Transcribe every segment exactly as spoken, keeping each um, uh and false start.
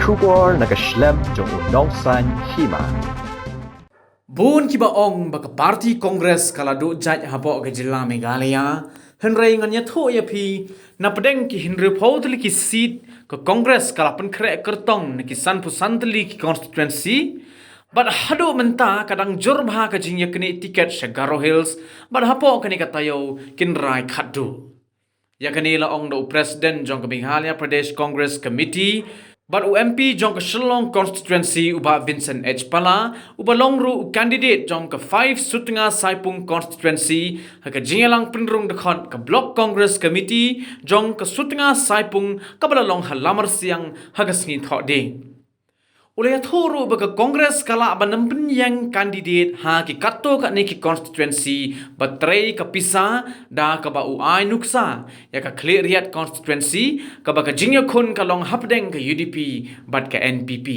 Khubor na ka shlem jong u Nongsaiñ Hima. Bun kiba ong ba ka party Congress ka la duh jait hapoh ka jylla Meghalaya, hynrei ngan ïathuh ïa phi, na pdeng ki hynriewphew tylli ki seat ka Congress ka la pynkhreh kyrtong na ki sanphew san tylli ki constituency, bad haduh mynta ka dang jur bha ka jingïaknieh tiket sha Garo Hills, bad hapoh kane ka taïew kin rai khatduh. Ïa kane la ong da u President jong ka Meghalaya Pradesh Congress Committee bad u M P jong ka Shillong Constituency u Bah Vincent H Pala, uba long ruh u candidate jong ka five Sutnga Saipung Constituency, ha ka jingïalang pynrung dkhot ka Block Congress Committee jong ka Sutnga Saipung kaba la long ha Lamarsiang ha ka sngi Thohdieng. U la ïathuh ruh ba ka Congress ka lah ban ym pynïeng candidate ha ki katto katne ki constituency ba trei ka pisa da kaba u ai nuksa ïa ka Khliehriat constituency, kaba ka jingïakhun ka long hapdeng ka U D P bad ka N P P.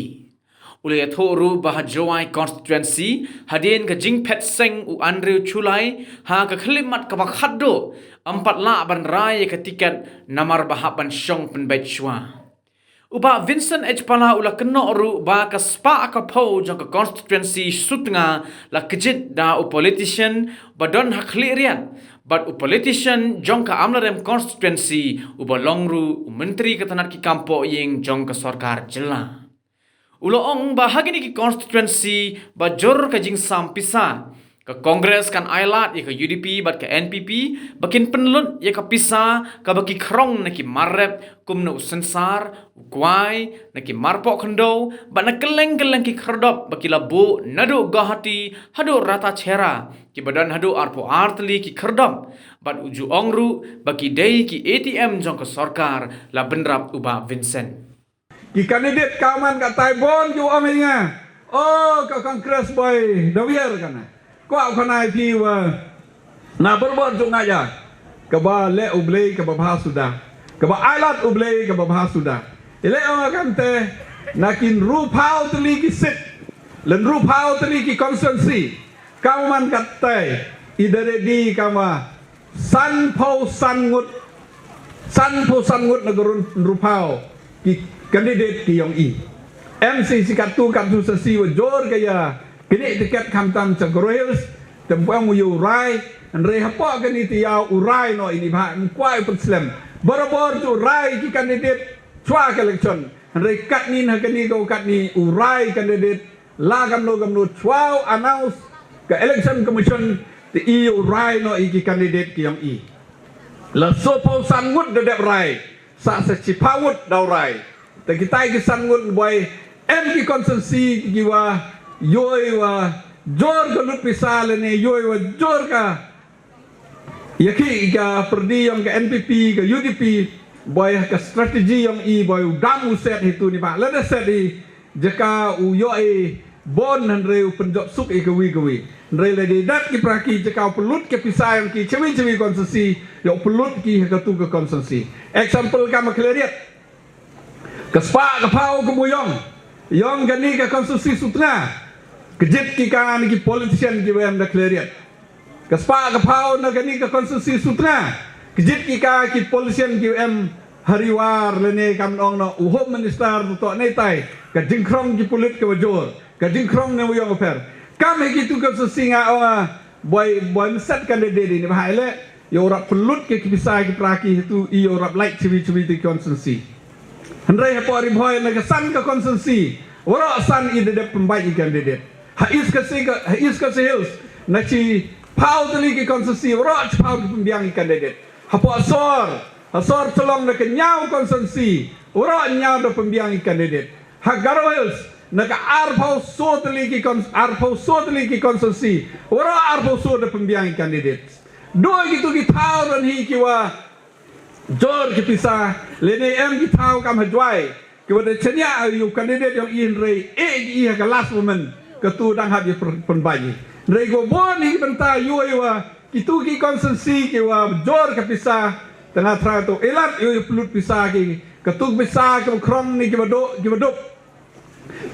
U la ïathuh ruh ba ha Jowai constituency, hadien ka jingphet seng u Andrew Chulai ha ka khyllipmat kaba khatduh, ym pat lah ban rai ïa ka tiket namar ba hap ban shong pynbeit shuwa. U Bah Vincent H Pala u la kynnoh ruh ba ka spah ka phew jong ka constituency Sutnga la kjit da u politician ba don ha Khliehriat bad u politician jong ka Amlarem constituency uba long ruh u myntri ka tnat ki kam pohïing jong ka sorkar jylla. U la ong ba ha kine ki constituency ba jur ka jingsam pisa, ka Congress kan ailad ïa ka U D P bad ka N P P ba kin pynlut ïa ka pisa kaba ki khrong na ki mar rep, kum na u synsar, u kwai, na ki mar pohkhyndew bad na kylleng kylleng ki khyrdop ba ki la buh naduh Guwahati haduh Rathachera, kiba don haduh arphew ar tylli ki khyrdop, bad u ju ong ruh ba ki dei ki A T M jong ka sorkar, la bynrap u Bah Vincent. Ki candidate ka man ka tai bun ki ong ïa nga, "Oh, ka Congress boi da wiar kane." Kwah u khana ïa phi wa na barabor jong nga ïa kaba leh U Blei kaba bha suda, kaba ailad U Blei kaba bha suda. Ïa leh ong kam te, na ki hynriewphew tylli ki seat, lane hynriewphew tylli ki constituency, ka man ka tai i da ready kama sanphew san ngut, sanphew san ngut na ka run hynriewphew ki candidate ki ong i. M C C katto katto sa si wa jur ka ïa kine tiket khamtam cha Garo Hills, te ym pu em u ïa u rai, hynrei hapoh kane te ïa u rai noh ini bha, ym kwah u pynslem. Barabor ju rai ki candidate chwa ka election, hynrei katne ha kane ka katne u rai candidate la kamno kamno chwa u announce ka Election Commission, te i u rai noh i ki candidate ki ong i. La sawphew san ngut da dep rai, sa sa shiphew ngut da u rai. Te kitai ki san ngut boi, em ki constituency ki wa ïoh i wa jur ka lut pisa lane ïoh i wa jur ka ïa ki ka pyrdi ïong ka N P P, ka U D P, boi ka strategy ïong i boi u dam u set hi tu ni ba. Lada set hi jaka u ïoh i bun hynrei u pynjop suk i ka wi ka wi. Hynrei lada i dat ki pra ki jaka u pynlut ka pisa ïong ki chawi chawi constituency, ïa u pynlut ki ha ka tu ka constituency. Example ka ma Khliehriat. Ka spah ka phew ka mut ïong. Ïong kane ka constituency Sutnga. Kjit ki ka na ki politician ki wa em da Khliehriat. Ka spah ka phew na kane ka constituency Sutnga. Kjit ki ka ki politician ki wa em ha Ri War lane kam ong noh u Home Minister to ne tai. Ka jingkhrong ki pulit ka wa jur. Ka jingkhrong ne wa ïong u pher. Kam hi ki tu constituency nga ong a boi boi mset candidate ini ba hai le. Ïa u rap pynlut ki pisa ki pra ki hi tu i ïa u rap lait chawi chawi tu constituency. Hynrei hapoh Ri Bhoi na ka san ka constituency, waroh san i da dep pynbeit i candidate. Ha East Khasi ka, ha East Khasi Hills, na shiphew tylli ki constituency, waroh shiphew ki pynbiang i candidate. Hapoh Sor, ha Sor Shillong na ka hynñiew constituency, waroh hynñiew da pynbiang i candidate. Ha Garo Hills, na ka arphew saw tylli ki con-, arphew saw tylli ki constituency, waroh arphew saw da pynbiang i candidate. Doi ki tu ki thaw don hi ki wa jur ki pisa, lane em ki thaw kam ha Jowai, ki wa da chaniah ïa u candidate ïong i hynrei, eh, ki i ha ka last moment, ka tu dang hap ïa pyn-, pynbeit i. Hynrei ko bun hi ki bynta ïoh i wa, ki tu ki constituency ki wa jur ka pisa, tang ha trai tu, ilat ïoh i pynlut pisa ki, ka tu pisa ki wa khrong ne ki wa duh, ki wa duh.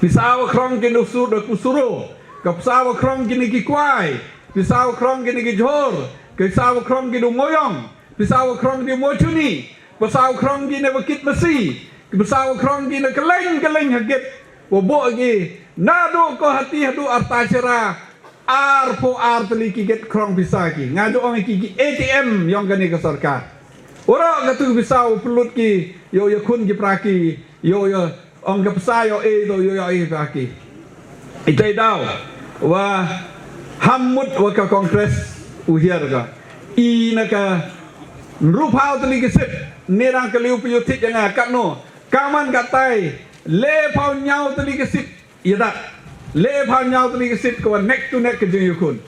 Pisa wa khrong ki nu su da ku suro. Ka pisa wa khrong ki ni ki kwai. Pisa wa khrong ki ni ki jhur. Ka pisa wa khrong ki du ngoyong. Pisa wa khrong ki ni mochuni. Pisa wa khrong ki ni wa kit masi. Pisa wa khrong ki na kylleng kylleng ha gate wa buh ki, naduh Guwahati haduh Artasera, arphew ar tylli ki gate khrong pisa ki. Nga ju ong ïa ki, ki A T M yong kane ka sorkar. Waroh katu pisa wa pynlut ki, ïoh ïakhun ki para ki, ïoh ïa ong ka pisa ïoh ei to ïoh ïa ei para ki. Ita i daw wa ham mut wa ka Congress u hiar ka i na ka hynriewphew tylli ki seat. Ne dang ka liw phi ïoh thied ïa nga katno, ka man katai, lephew hynñiew tylli ki seat ïa dat. Lephew hynñiew tylli ki seat ka wa neck to neck ka jingïakhun.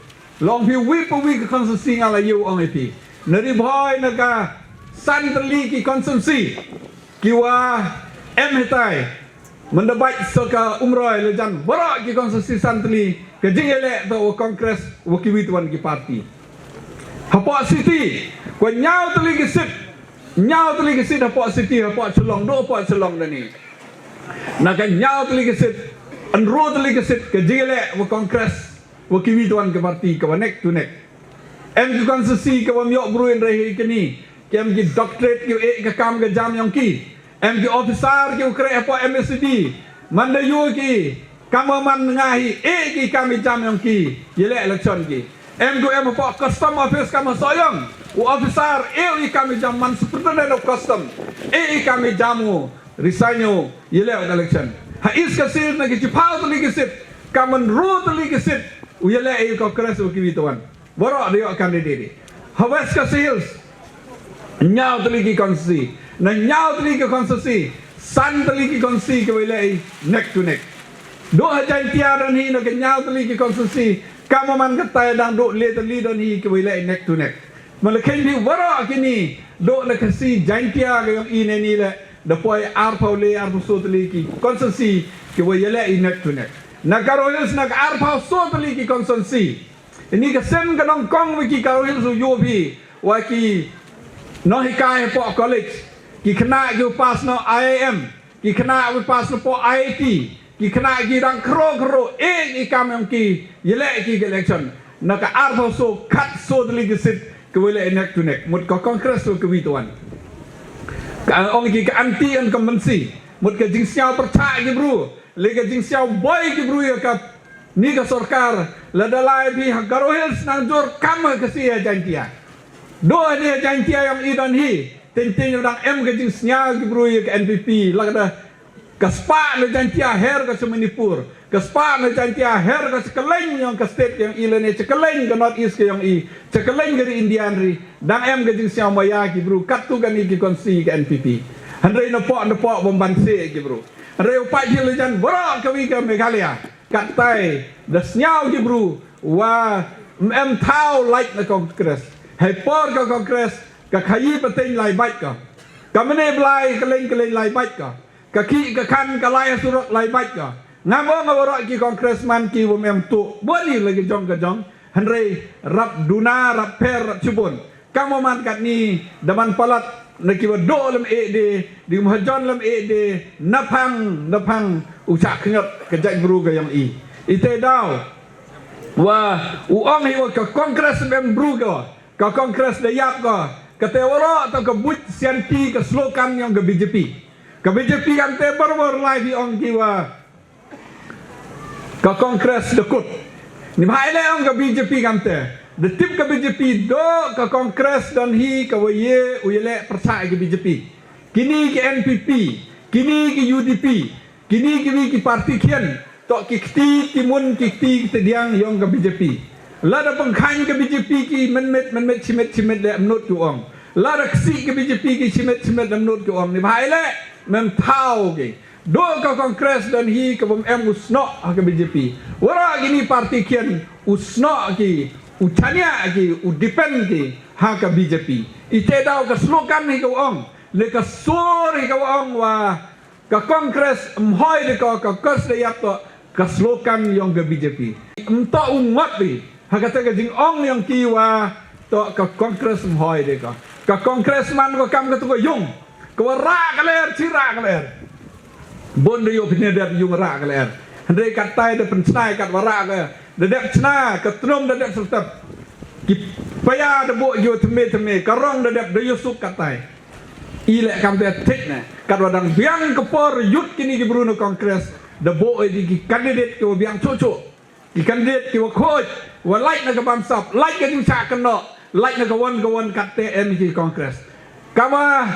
Long phi wi pa wi ka constituency nga la ïoh ong ïa phi. Na Ri Bhoi na ka san tylli ki constituency ki wa em hitai. Mynda bad sa ka Umroi la jan, waroh ki constituency san tylli ka jingïaleh to wa Congress wa kiwi tuan ki party. Hapoh city, ka hynñiew tylli ki seat, hynñiew tylli ki seat hapoh city, hapoh Shillong, duh hapoh Shillong da ni. Na ka hynñiew tylli ki seat, hynriew tylli ki seat ka jingïaleh wa Congress wa kiwi tuan ki party ka wa neck to neck. Em ki constituency ka wa ym ïoh bru hynrei hi kini, ki em ki doctorate ki wa eh ka kam ka jam yong ki. Em ki officer ki wa kreh hapoh M A C D. Mynda ïoh ki kam wa man nga hi, eh ki kam i jam yong ki, ïaleh election ki. Em ki wa em hapoh custom office kam ha Sohiong, u officer eh i kam i jam, man superintendent of custom, eh i kam i jam u resign u, ïaleh u election. Ha East Khasi Hills na ki shiphew tylli ki seat, kam hynriew tylli ki seat u ïaleh i Congress wa kiwi tuan. Waroh da ïoh candidate. Ha West Khasi Hills, hynñiew tylli ki constituency. Na hynñiew tylli ki constituency, san tylli ki constituency ki wa ïaleh i neck to neck. Duh ha Jaintia don hi na ka hynñiew tylli ki constituency, kam wa man katai dang duh le tylli don hi ki wa ïaleh i neck to neck. Ma la kheiñ phi waroh kini, duh na Khasi Jaintia ka yong i ne ni leh, da poi arphew le arphew so tylli ki constituency ki wa ïaleh i neck to neck. Na Garo Hills na ka arphew so tylli ki constituency. Ini ka sien ka nongkong wa ki Garo Hills u ïoh phi, wa ki nonghikai hapoh college, ki khynnah ki wa pass na I I M, ki khynnah wa pass na poh I I T, ki khynnah ki dang khro khro, eh i kam yong ki, ïaleh ki ka election. Na ka arphew so, khatso tylli ki seat ki wa ïaleh neck to neck, mut ka Congress wa kiwi tuan. Ka ong ki ka anti incumbency, mut ka jingsngew pyrchah ki bru, le ka jingsngew boi ki bru ïa ka ni ka sorkar. Lada lai phi ha Garo Hills nang jur kam ha Khasi ha Jaintia. Duh ha ni ha Jaintia yong i don hi, teng teng dang em ka jingsngew ki bru ïa ka N P P, lada ka spah na Jaintia her ka sha Manipur, ka spah na Jaintia her ka sha kylleng yong ka state yong i lane sha kylleng ka North East ka yong i, sha kylleng ka ri India ri, dang em ka jingsngew maïa ki bru katto katne ki constituency ka N P P. Hynrei na poh na poh bym ban seh ki bru. Hynrei u pat hi la jan waroh kawi ka Meghalaya. Katai da sngew ki bru wa ym em thaw lait na Congress. Hei por ka Congress ka khaïi pateng lai bait ka. Ka mane blai ka leng ka leng lai bait ka. Ka khih ka khan ka lai ha surok lai bait ka. Ngam ong nga waroh ki congressman ki wa ym em tuh, bun i la ki jong ka jong. Hynrei rap duna, rap pher, rap chibun. Kam wa man katni da man palat na ki wa duh lem eh de, di mahajon lem eh de, naphang naphang u chah khñiot ka jaitbru ka yong i. Ite daw wa u ong hi wa ka Congress ym em bru ka, ka Congress da ïap ka, kate waroh to ka buit sianti ka slogan yong ka B J P. Ka B J P kamte barabor lai phi ong ki wa ka Congress da kut. Ni bha ïaleh ong ka B J P kamte. Da tip ka B J P duh ka Congress don hi ka wa ye u ïaleh pyrshah ka B J P. Kini ki N P P, kini ki U D P, kini kiwi ki party khian. To ki kti ki mun ki kti ki tdiang yong ka B J P. Lada pynkhang ka B J P ki mynmiet mynmiet shimet shimet leh mynmiet ki ong. Lada ksih ka B J P ki shimet shimet leh mynmiet ki ong. Ni bha ïaleh, ym em thaw ki. Duh ka Congress don hi ka bym em u snoh ha ka B J P. Waroh kini party khian u snoh ki, u chaniah ki, u depend ki ha ka B J P. Ite daw ka slogan hi ka wa ong, le ka sur hi ka wa ong wa ka Congress ym hoi de ka, ka Congress da ïap to, ka slogan yong ka B J P. Ym to u ngot hi ha kata ka jingong yong ki wa to ka Congress ym hoi de ka. Ka Congress man ka kam katu ka yung. Ka wa rah ka lyer, chi rah ka lyer. Bun da ïoh pynïadap yung rah ka lyer. Hynrei katai da pynchna kat wa rah ka, da dep chna, ka tnum da dep syrtep. Ki paia da buh ïoh thymme thymme, ka rong da dep, da ïoh suk katai. I leh kam te thik ne. Katwa dang biang ka por youth kini ki bru na Congress da buh ïa ki candidate kiwa biang chuh chuh. Ki candidate kiwa khuid, wa lait na ka bamsap, lait ka jingshah kynnoh, lait na ka wan ka wan kat te em ki Congress. Kaba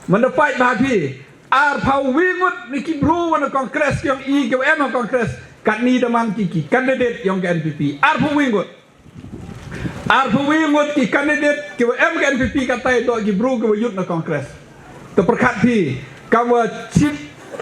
mynda pait bha phi, arphaw wi ngut na ki bru wa na Congress ki ong i kiwa em ha Congress, katni da man ki ki candidate yong ka N P P. Arphaw wi ngut. Arphaw wi ngut ki candidate kiwa em ka N P P katai toh ki bru kiwa youth na Congress. To pyrkhat phi, kamwa chip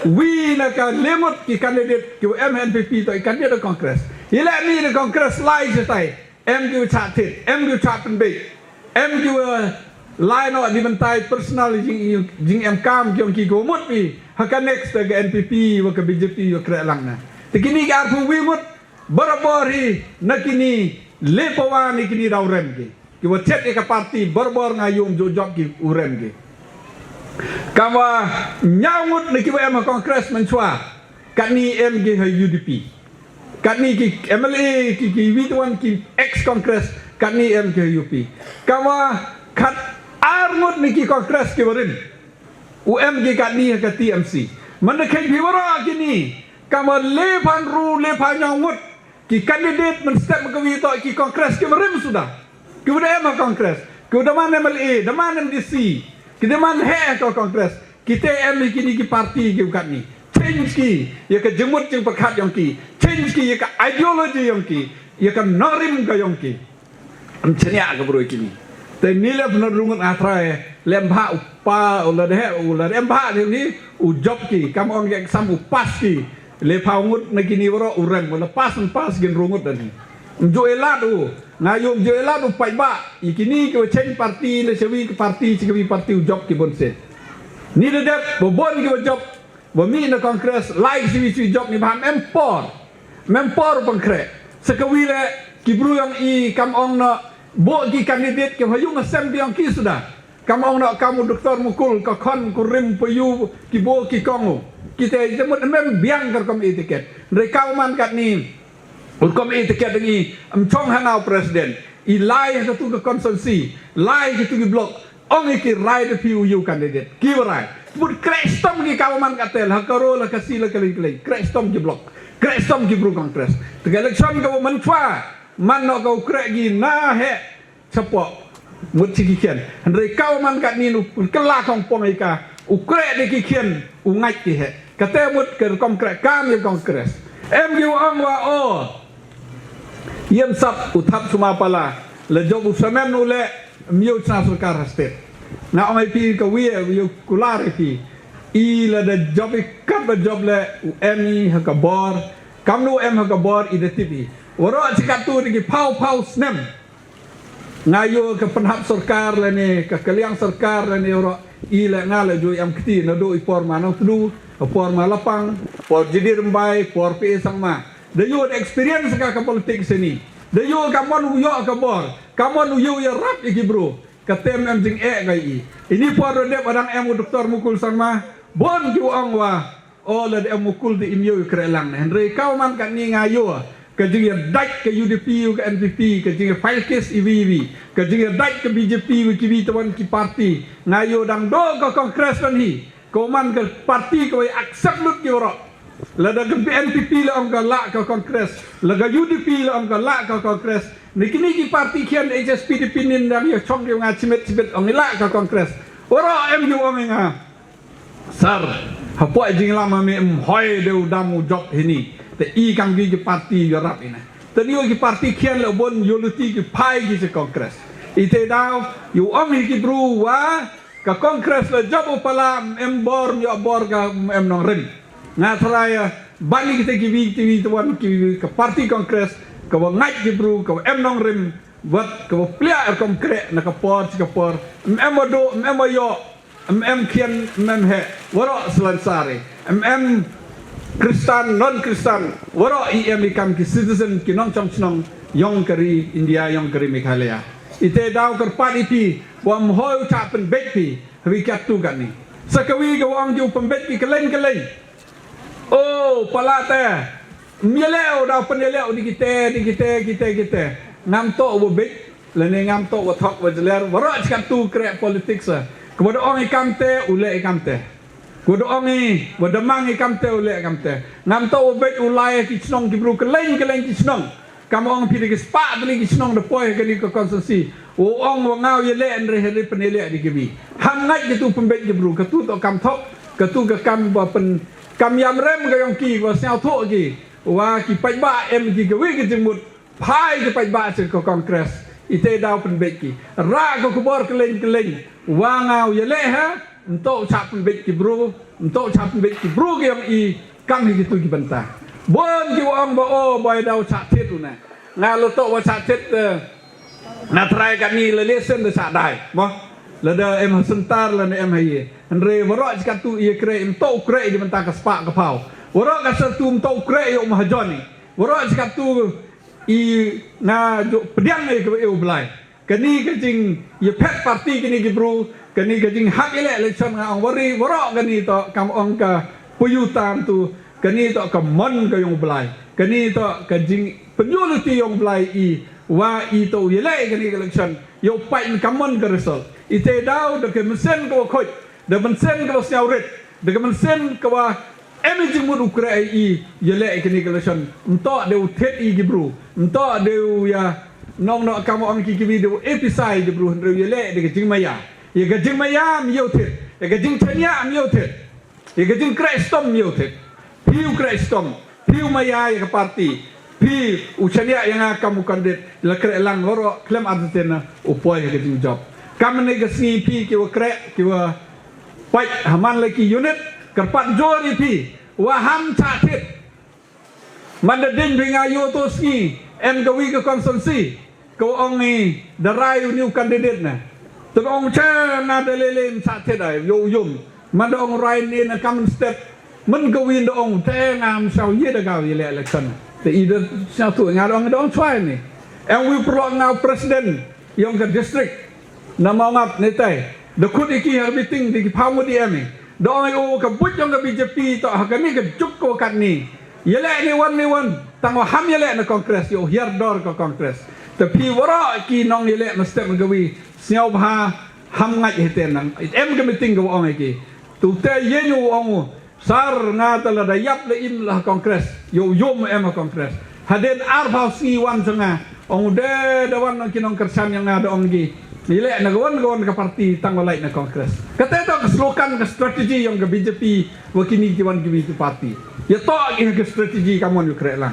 wi na ka le ngut ki candidate kiwa em ha N P P toh i candidate na Congress. I leh mi na Congress lai shatai, em kiwa chah thit, em kiwa chah pynbeit, em kiwa lai noh di myntai personal jing, jingem kam ki ong ki kiwa mut phi, ha ka next ka N P P wa ka B J P wa kreh lang na. Te kini ki arphaw wi ngut, barabor hi na kini le pawa ni kini daw rem ki. Kiwa chet ïa ka party barabor nga ïum ju jop ki u rem ki. Kamwa ñiaw ngut na kiwa em ha Congress mynchwa, katni em ki ha U D P. Katni ki M L A ki ki wi tuan ki ex Congress, katni em ki ha U P. Kamwa khat ar ngut na ki Congress kiwa rim. U em ki katni ha ka T M C. Mynda kheiñ phi waroh kini, kamwa le phaw ynru, le phaw ñiaw ngut ki candidate mynstep kawi toh ki Congress kiwa rim suda. Kiwa da em ha Congress, kiwa da man M L A, da man M D C, ki da man heh ha ka Congress. Ki te em hi kini ki party kiwa katni. Change ki ïa ka jingmut jingpyrkhat yong ki. Change ki ïa ka ideology yong ki, ïa ka nongrim ka yong ki. Em chaniah ka bru kini. Te ni le pynrung ngut nga trai, lem bha u pa, u la deh, u la em bha ni ni, u jop ki, kam ong ki exam u pass ki. Le phaw ngut na kini waroh u rem, u la pass, em pass, kin rung ngut da ni. Em ju elat u, nga ïum ju elat u paidbah, i kini kiwa change party na shawi ka party, shawi party u jop ki bun se. Ni da dep, ba bun kiwa jop, ba mih na Congress, lai shawi shawi jop ni bha em por. Em por pang kreh. Sa kawi le, ki bru yong i kam ong na, buh ki candidate kiwa ha yung ha sem ki yong ki suda. Kam ong noh kam u Doctor Mukul, ka khon, ka rim, pa yu, ki buh ki kong u. Ki te, te mut em biang ka rukom etiquette. Hynrei kaw man katni, u rukom etiquette ngi, em chong ha nga u president. I lai ha katu ka constituency, lai ha katu ki block. Ong i ki rai da phi u yu candidate. Kiwa rai. Mut kreh stom ki kaw man katel, ha ka ro la ka si la ka ling ling. Kreh stom ki block. Kreh stom ki bru Congress. Te ka election kawa mynchwa, man noh ka u kreh ki na heh. Chapoh. Mut chi ki khian. Hynrei kaw man katni nu kylla kong pong i ka. U kreh de ki khian. U ngait ki heh. Kate mut ka rukom kreh kam ïa Congress. Em ki u ong wa o. Ïem sap u thap suma pala. La jop u samen u le. Em ïew chna sorkar ha state. Nga ong ai phi ka wi, ïew kular ai phi. I la da jop i kat ba jop le u em i ha ka bor. Kam nu em ha ka bor i da tip i. Waroh chi katu de ki phaw phaw snem. Nga ïoh ka pynhap sorkar lane, ka kylliang sorkar lane, ro i le nga le ju em kti naduh i por ma Nongtdu, i por ma Lapang, i por Jidi Rymbai, i por P A Sangma. Da ïoh da experience ka ka politics ini. Da ïoh ka mon u ïoh ka bor, ka mon u ïoh ïarap ïa ki bru, ka tem em jingeh ka i. Ini por da dep adang em u Doctor Mukul Sangma, bun ki u ong wa, o, lada em Mukul te im ïoh ïa kreh lang ne. Hynrei kaw man katni nga ïoh ka jingïadait ka U D P u ka N P P, ka jingïa file case iwi iwi, ka jingïadait ka B J P u kiwi tawan ki party. Nga ïoh dang doh ka Congress kan hi. Kaw man ka party kawa accept lut ki waroh. Lada ka N P P la ong ka lah ka Congress, la ka U D P la ong ka lah ka Congress. Ni kini ki party khian H S P D P nin dang ïa chong ki nga chimit chimit ong i lah ka Congress. Waroh em ïoh ong i nga. Sir, hapoh jinglam ma me em hoi de u dam u jop hini. Te i kam ki ki party ïarap ina. Te ni ki party khian le bun ïoh luti ki phai ki chi Congress. I te daw, ïoh ong hi ki bru wa, ka Congress le jop u pala em bor, ïoh bor ka em nongrim. Nga tharai, bani kita ki wi, ki wi tuan, ki wi ka party Congress, ka wa ngait ki bru, ka wa em nongrim, wat ka wa pliah er kom kreh, na ka por, chi ka por, em em wa do, em em wa ïoh, em em khian, em em heh, waroh selansari, em em Kristan, non Kristan, waroh i em i kam ki citizen, ki nongchong chnong, yong ka ri India, yong ka ri Meghalaya. Ite daw kyrpad i phi, wa em hoi u chah pynbeit phi, ha wi kiat tu kani. Sa ka wi ka wa ong ju pynbeit ki kyleng kyleng. O, pala te. Em ïaleh u daw pynïaleh u di kite, di kite, kite, kite. Ngam toh wa beit, lane ngam toh wa thok wa jler, waroh chi katu kreh politics a. Kaba da ong i kamte, u leh i kamte. Kaba da ong i, ba da mang i kamte, u leh i kamte. Ngam tau u beit u lai ki chnong ki bru kylleng kylleng ki chnong. Kam ong phi da ki spah tylli ki chnong da poi ha kani ka constituency. U ong wa nga u ïaleh, hynrei hynrei pynïaleh da ki bru. Ham ngait katu pynbeit ki bru, katu toh kam thok, katu ka kam ba pyn kam ïam rem ka yong ki, wa sngewthuh ki. Wa ki paidbah em ki kawei ka jingmut. Phai ki paidbah sha ka Congress. Ite daw pynbeit ki. Rah ka khubor kylleng kylleng. Wa nga u ïaleh ha, ym toh chah pynbeit ki bru, ym toh chah pynbeit ki bru ki yong i, kam hi kitu ki bynta. Bun ki wa ong ba o, ba i daw chah thied u ne. Nga la toh wa chah thied, eh, nga trai kani la lesen da chah dai. Mo, lada em ha center, lada em ha ïe. Hynrei waroh chi katu ïa kreh, ym toh kreh ki bynta ka spah ka phaw. Waroh ka satu ym toh kreh ïa u mahajon i. Waroh chi katu i nga ju pdiang ïa kaba ïa u Blai. Kani ka jingïaphet party kani ki bru, kani ka jinghap ïaleh election nga ong wari, waroh kani toh kam ong ka puyu tam tu, kani toh ka mon ka yong u Blai. Kani toh ka jingpynïoh lynti yong u Blai i, wa i toh u ïaleh kani ka election. Ïoh pait ka mon ka result. Ite daw da ka mynsiem ka wa khuid, da mynsiem ka wa sngewrit, da ka mynsiem ka wa em i jingmut u kreh i, ïaleh kani ka election. Ym toh de u thied i ki bru. Ym toh de u ïa nong noh kam ong ki ki bru de u episa i ki bru, hynrei u ïaleh da ka jingmaïa. Ïa ka jingmaïa ym ïa u thied. Ïa ka jingchaniah ym ïa u thied. Ïa ka jingkreh shitom ym ïa u thied. Phi u kreh shitom. Phi u maïa ïa ka party. Phi u chaniah ïa nga kam u candidate. La kreh lang, waroh khlem artatien na u poi ha ka jingjop. Kam ne ka sngi phi ki wa kreh, ki wa pait ha man la ki unit, kyrpad jur ïa phi, wa ham chah thied. Man da ding phi nga ïoh tu sngi, em kawi ka constituency, ka wa ong i da rai u new candidate na. Te da ong che nga da lele ym chah thied ai, ïoh yum. Man da ong rai ni na kam step, man kawi da ong te nga ym sngewthuh ïa da ka ïaleh election. Te i da sngewthuh nga da ong, da ong chwa ni. Em wi pyrlok nga u president yong ka district. Na Mawngap ne tai. Da khut i ki ha meeting da ki phaw ngut i em i. Da ong i u ka buit yong ka B J P toh ha kani ka juk ko katni. Ïaleh ni wan ni wan. Tang wa ham ïaleh na Congress, ïoh hiar dor ka Congress. Te phi waroh ki nong ïaleh na step na kawi. Sngewbha ham ngait hiten nang. Em ka meeting ka wa ong i ki. Tu te ïa ñu ong u. Sar nga te lada ïap la im la ha Congress, ïoh yum em ha Congress. Hadien arphew sngi wan sha nga, ong u de da wan ki nongkyrshan yong nga da ong ki. Ïaleh na ka wan ka wan ka party tang wa lait na Congress. Kata toh ka slogan ka strategy yong ka B J P wa kini ki wan kini ki party. Ïa toh ki ka strategy ka mon ïa u kreh lang.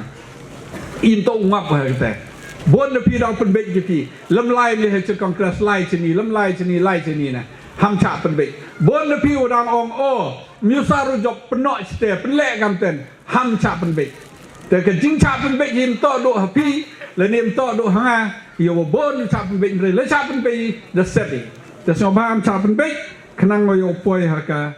Im toh u ngap ha kata. Bun na phi daw pynbeit ki phi. Lem lai ni ha chi Congress lai chi ni, lem lai chi ni, lai chi ni na. Ham chah pynbeit. Bun na phi u dang ong o. Miusar u jop pynnoh chite, pynleh kam ten, ham chah pynbeit. Te ka jingchah pynbeit hi ym toh duh ha phi, lane ym toh duh ha nga, ïa wa bun chah pynbeit, hynrei la chah pynbeit da set i. Te sngewbha ham chah pynbeit, khnang wa ïoh poi ha ka